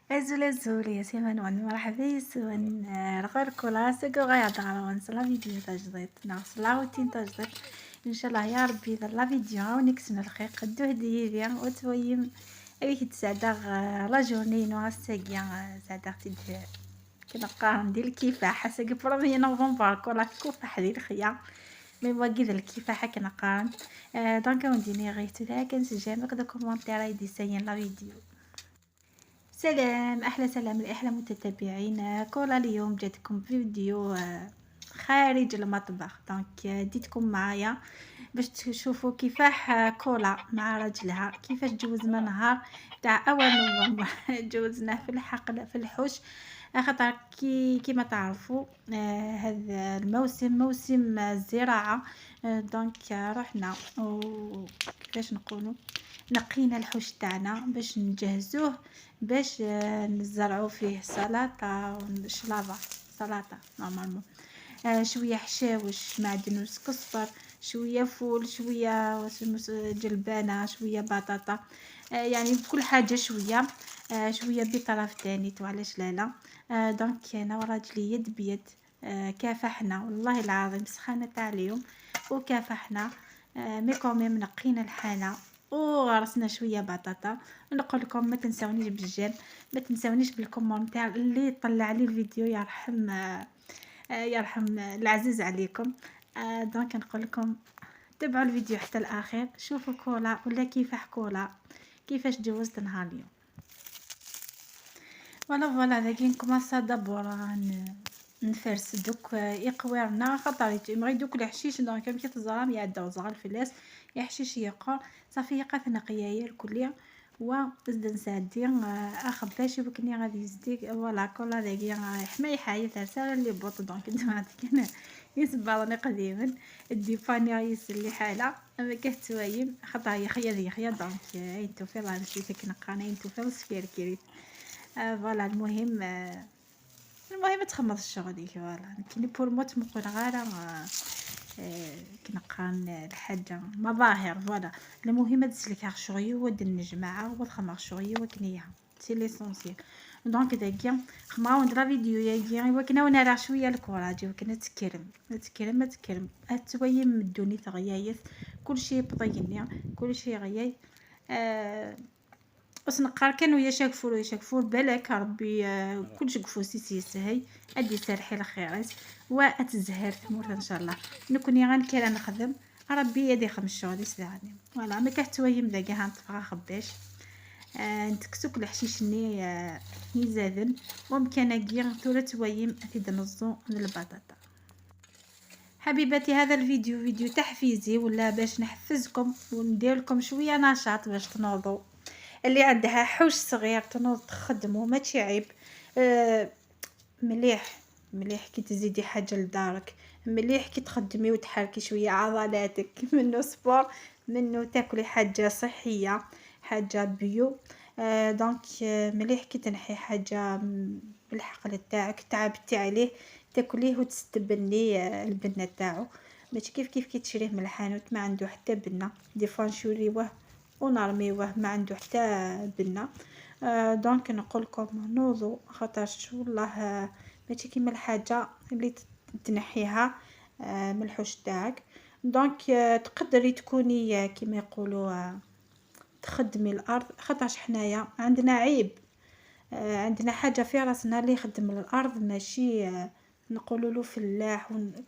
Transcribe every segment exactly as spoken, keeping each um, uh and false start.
Azul azul, ya siman wan, marḥba yes-wen. Ar ɣur-ken, la vidéo tajdiṭ neɣ la routine tajdiṭ. Inchallah ya Rebbi d la vidéo ad wen-ikkes lxiq. Dduh-d yid-i, ur ttwayim amek i d-sɛeddaɣ, eh, la journée-inu ass-agi, eh, sɛeddaɣ-tt-id, eh, akken qqaren di lkifaḥ. Ass-agi premier novembre, kul lkifaḥ di lexya. Mais wagi d lkifaḥ akken qqaren. Eh, donc ad wen-d-iniɣ tura kan s j'aime akked commentaire ay d-yessayen la vidéo. سلام، أحلى سلام لأحلى متتبعين. كولا اليوم جاتكم فيديو، آه، خارج المطبخ. Donc، آه، ديتكم معايا باش تشوفوا كيفاه، آه، كولا مع راجلها، كيفاش جوزنا نهار تاع أول نوفمبر. جوزناه في الحقل، في الحوش، آه، خاطر كي، كيما تعرفوا، آه، هذا الموسم موسم الزراعة. آه، donc، آه، رحنا و، كيفاش نقولوا، نقينا الحوش تاعنا باش نجهزوه، باش، آه، نزرعوا فيه سلطة وشلاضة، سلطة normalement. آه، شوية حشاوش، معدنوس، كزبر، شوية فول، شوية واسمو جلبانة، شوية بطاطا، آه، يعني كل حاجة شوية. آه، شوية بيطرف تاني، تو علاش لا لا. آه، donc أنا وراجلي يد بيد، آه، كافحنا، والله العظيم سخانة تاع اليوم وكافحنا. آه، mais quand même نقينا الحالة وغرسنا شوية بطاطا. نقول لكم ما تنساونيش بال j'aime، ما تنساونيش بال commentaire اللي طلع لي الفيديو، يرحم، آه، آه، يرحم العزيز عليكم. آه، donc نقول لكم تبعوا الفيديو حتى الأخير، شوفوا كولا ولا كيفاه كولا كيفاش جوزت نهار اليوم. Voilà، voilà، داكي نكماسا d'abord ن-، نفرس دوك، آه، إقويرنا، خاطر يتمغي دوك الحشيش، donc كما كتزرام يعداو زغال فلاس، يحشيش يقر، صافي يقات نقيايا الكلية، وزد نسعدي، آه، أخباشي وكني غادي يزديك، voilà، كولا داكي، آه، حماي حاية تاع سارة اللي بوط، donc دمعتي كان يسبرني قديما، الديفاني يسلي حالة. أما كتوايم خطا يخيا ذي يخيا، donc، آه، أين توفي الله نسيتك نقانا، أين توفي السفير كيريت. آه، voilà، المهم، آه، المهم تخمض الشغل ديك، voilà. كني pour moi تمقل غارة، آه، آه، كنقان الحاجة مظاهر، voilà. المهم تسلك شغلي ود النجمعة وتخمر شغلي وكنيها. C'est l'essentiel. Donc داكيا خماون دلا فيديو ياكي، وكنا ونرى شوية الكوراج، وكنا تكرم، تكرم، تكرم. هتويم الدوني تغيايث، كل شيء بطيني، كل شيء غياي. آه، وسنقار كان ويا شاكفور، ويا شاكفور، بالك ربي، آه، كل شيء كفوسي سيسهي، أدي سرحي الخيرات، وأتزهر ثمورة إن شاء الله. نكوني غنكر نخدم، ربي يدي خمس شهور يسلعني. Voilà، ما كحتويم ذاك ها نطفغ خباش. آه، نتكسوك الحشيش ني، آه، نزادن. ومكان كي ثورة تويم أفيد نزو من البطاطا. حبيباتي، هذا الفيديو فيديو تحفيزي ولا باش نحفزكم وندير لكم شوية نشاط باش تنوضوا. اللي عندها حوش صغير تنوض تخدمه، ماشي عيب. آه، مليح، مليح كي تزيدي حاجة لدارك، مليح كي تخدمي وتحركي شوية عضلاتك. منه sport، منه تاكلي حاجة صحية، حاجة bio. آه، donc، آه، مليح كي تنحي حاجة، م-، بالحقل تاعك تعبتي عليه، تاكليه وتستبني، آه، البنة تاعو. ماشي كيف كيف كي تشريه من الحانوت، ما عنده حتى بنة. Des fois نشريوه ونرميوه، ما عنده حتى بنة. آه، donc نقول لكم نوضوا، خاطرش والله، آه، ماشي كيما الحاجة اللي ت-، تنحيها، آه، من الحوش تاعك. Donc، آه، تقدري تكوني، آه، كيما يقولوا، آه، تخدمي الأرض، خاطرش حنايا عندنا عيب. آه، عندنا حاجة في راسنا، اللي يخدم الأرض ماشي، آه، نقولوا له فلاح ون-،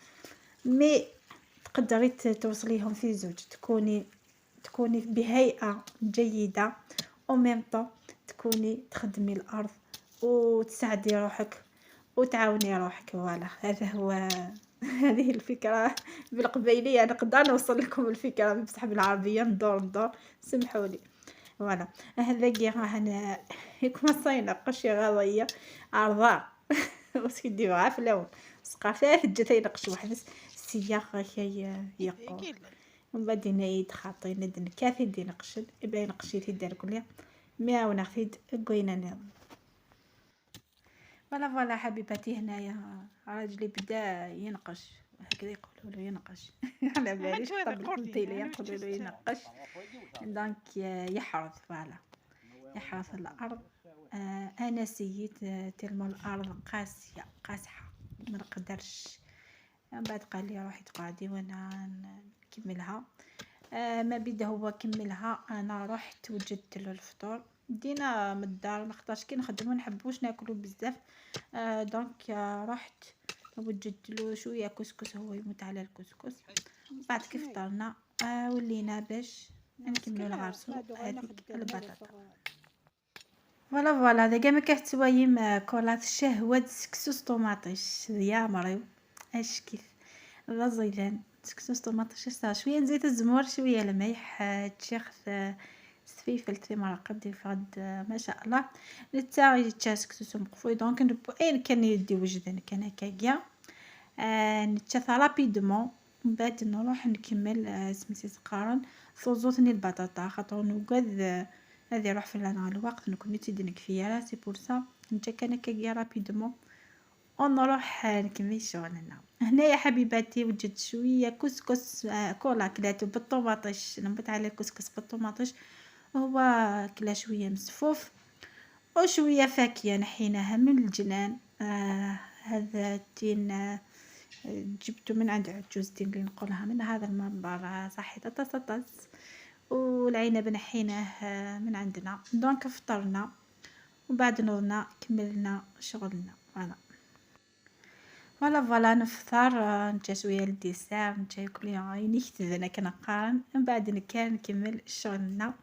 mais تقدري ت-، توصليهم في زوج، تكوني، تكوني بهيئة جيدة، en même temps تكوني تخدمي الأرض وتساعدي روحك وتعاوني روحك. Voilà، هذا هو. هذه الفكرة بالقبايلية، نقدر نوصل لكم الفكرة، بصح بالعربية ندور ندور، سمحوا لي. Voilà، هذا كي راه أنا يكون صاينا قشي غاضية عرضة. وسيدي وعاف لون سقافات جات ينقش واحد السياق كي يقول. ومن بعد هنا يتخاطي ندن كافي دي نقشد، يبقى ينقشي في دار كلها. مي عاونا خيد قوينا نام. Voilà، voilà حبيباتي، هنايا راجلي بدا ينقش، هكذا يقولوا له ينقش. على باليش قبل قلتي لي يقولوا له ينقش. Donc، آه، يحرث، voilà، يحرث الأرض. آه، انا سييت، آه، تيلمو الارض قاسيه قاسحه، ما نقدرش. من بعد قال لي: "روحي تقعدي وانا نكملها". آه، ما بيد هو كملها، انا رحت وجدت له الفطور. دينا من الدار، ما خاطرش كي نخدمو نحبوش ناكلو بزاف. آه، donc، آه، رحت وجدت له شويه كسكس، هو يموت على الكسكس. بعد كي فطرنا، آه، ولينا باش نكملو الغرسو هذيك البطاطا. Voilà، voilà، داكا ما كتوايم، آه، كولات الشهوة د السكسو س طوماطيش. يا مريو، اش كيف؟ لا زيدان، سكسو س طوماطيش، شوية زيت الزمور، شوية الملح، آه، تشيخ، آه، سفيفل تي مرقد دي فغد، آه، ما شاء الله. نتا يتشا سكسو مقفوي، donc نبو اين كان يدي وجدان كان هكاكيا. آه، نتشا rapidement، من بعد نروح نكمل، آه، سميتي تقارن ثوزوتني البطاطا، خاطر نوقد، آه، هذه يروح في الوقت، نكون تيدنك فيا راسي pour ça. نتا كان هكاكيا rapidement ونروح، آه، نكمل شغلنا. هنايا حبيباتي وجدت شويه كسكس، آه، كولا كلاتو بالطوماطيش، نموت على الكسكس بالطوماطيش. هو كلا شويه مسفوف وشويه فاكيه نحيناها من الجنان. آه، هذا التين، آه، جبته من عند عجوزتي اللي نقولها من هذا المنبر، آه، صحيت طس طس. والعنب نحيناه، آه، من عندنا. Donc فطرنا وبعد نوضنا كملنا شغلنا. Voilà، voilà، voilà، نفطر، آه، نتا شويه للديسير، نتا ياكل، آه، ينكتب انا كنقارن، من بعد نكال نكمل شغلنا.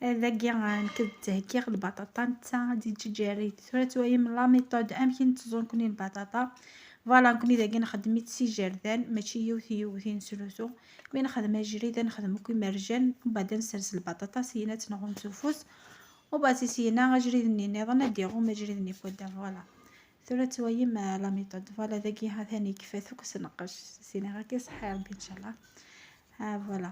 آه، داكيا، آه، نكد تهكيغ البطاطا، نتا غادي تجي جاري ثلاث ايام la méthode امكن تزون كوني البطاطا. Voilà، نكوني داكيا نخدم ميت سي جردان، ماشي يوثي يوثي نسلوثو. مي نخدم جريده، نخدم كي مرجان، ومن بعد نسرس البطاطا سينات نغون سوفوس. وبعد سينا غجري ذني نيضا نديغو ما جري ذني فودا. Voilà، ثورة توايم، آه، la méthode. Voilà، داكي ها ثاني كفاتو كسنقش سينا غاكي صحي ربي ان شاء الله. ها، voilà.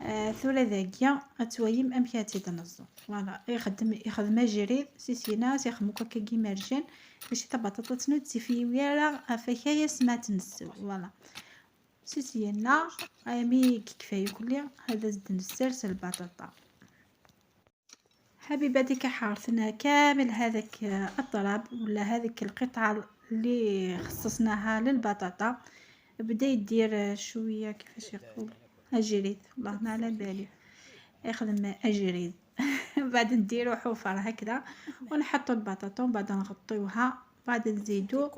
آه، ثورة داكيا اتوايم امكاتي دنزو. Voilà، يخدم يخدم جريد سيسينا سيخمو كاكي مرجان باش تبطاطا تنوت سيفي ويرا افاكايا سمات نسو. Voilà، سيسينا امي كفاية كلي. هذا زد نسرس البطاطا. حبيباتي، كي حارثنا كامل هذاك، آه، التراب ولا هذيك القطعة اللي خصصناها للبطاطا، بدا يدير، آه، شوية، كيفاش يقول، أجريد، والله ما على بالي، يخدم أجريد. بعد نديرو حفر هكذا ونحطو البطاطا ومن بعد نغطيوها، بعد نزيدو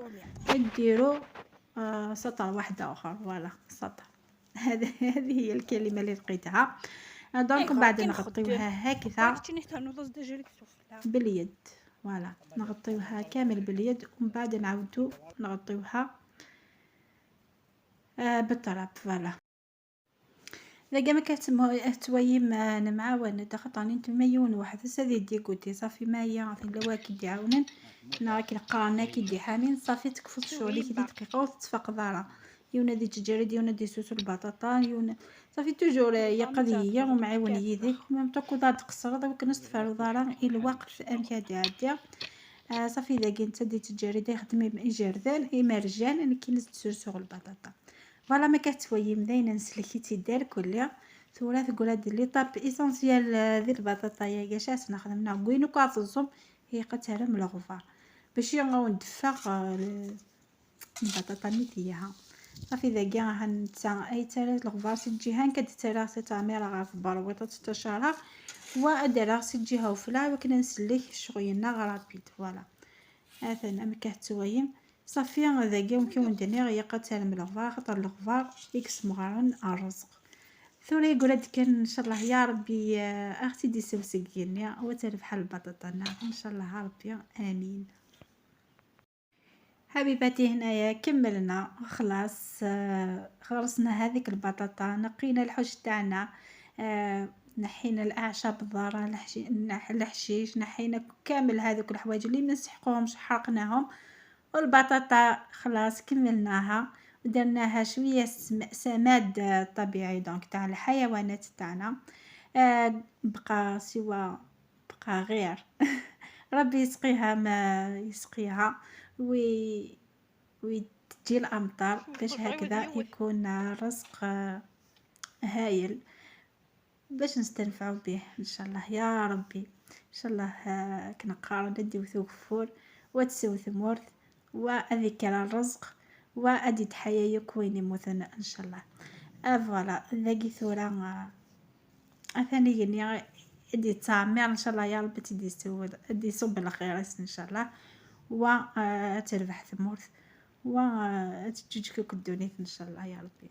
نديرو، آه، سطر واحد آخر. Voilà، سطر. هذه هذه هي الكلمة اللي لقيتها. Donc من بعد نغطيوها هكذا باليد. Voilà، نغطيوها كامل باليد ومن بعد نعاودو نغطيوها، آه، بالتراب. Voilà، داكا ما كتم-، توايم، آه، نمعاون داخل طاني نتما يون واحد سادي ديكوتي صافي. ما هي عارفين لو كي يعاونن، نا كي القرنه كي دي حامين صافي تكفو الشغل كي دقيقه وتتفق ضاره. يونا دي تجرد، يونا دي سوسو البطاطا، يونا صافي toujours يقضي هي ومعاون يديك. ميم طوكو ضاد قصر ضوك نستفعلو ضاره الوقت امك هادي عادي. آه، صافي، إذا كنت دي تجرد يخدمي بإجردان إمرجان، أنا كي نزيد سورسو البطاطا. Voilà، ما كتويم داينا نسلكي تيدار كلها. ثورة تقول هاد لي طاب إيسونسيال، آه، ديال البطاطا يا كاشاس نخدم نعقوين وكاطزوم. هي قتلم الغبار باش يغاو ندفع، آه، ل-، البطاطا ميتيها. صافي، داكيا راها نتا أي ترى الغبار سي الجهة كدترى سي تعمير غا في برويطة تتشارها. وأدرى سي الجهة وفلا وكنا نسلك شغينا غا رابيد. Voilà، أثناء ما كتويم. صافي، داكيا ممكن ندير غير قتلم الغبار، خاطر الغبار يكسم غارن الرزق. ثوري يقول هاد كان إن شاء الله يا ربي، آه، أختي دي سمسقيني وتعرف بحال البطاطا، نعم، إن شاء الله يا ربي، آمين. حبيباتي، هنايا كملنا خلاص، آه، غرسنا هذيك البطاطا، نقينا الحوش تاعنا، آه، نحينا الأعشاب الضارة، الحشي-، النح-، الحشيش، نحينا كامل هذوك الحوايج اللي ما نسحقوهمش حرقناهم. والبطاطا خلاص كملناها ودرناها شوية سم-، سماد، آه، طبيعي، donc تاع الحيوانات تاعنا. آه، بقى سوا، بقى غير ربي يسقيها ما يسقيها وي-، ويتجي الأمطار باش هكذا يكون رزق، آه، هايل باش نستنفعوا به إن شاء الله يا ربي. Incallah, ah, akken qqaren, ad d-iwet ugeffur, wa ad tsew tmurt, wa ad ikker rrezq, wa ad d-itḥaya yakk wayen immuten, incallah. Ah, voilà, dagi tura, ah, atan igenni i d-yettɛemmir, incallah ya Rebbi ad t-id-yesseww-, ad d-iṣubb lxir-is, incallah. Wa, ah, ad terbeḥ tmurt, wa, ah, ad teǧǧuǧeg akk ddunit, incallah ya Rebbi.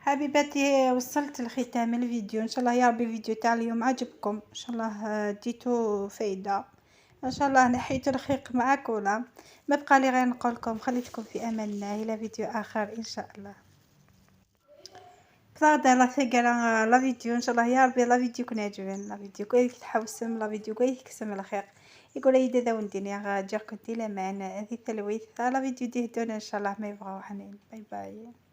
حبيباتي، وصلت لختام الفيديو. إن شاء الله يا ربي الفيديو تاع اليوم عجبكم. إن شاء الله، آه، ديتو فايدة. إن شاء الله نحيتو الخيق مع كولا. ما بقى لي غير نقول لكم خليتكم في أمان الله إلى فيديو آخر إن شاء الله. فهذا لا ثقة لا فيديو. إن شاء الله يا ربي لا فيديو كون عجبن، لا فيديو كويس تحوسم، لا فيديو كويس كسم الخير. يقول لي دادا ونديني غا جاكم دي لمان هذه ثلويث. لا فيديو دي هدونا إن شاء الله ما يبغاو حنين. باي باي.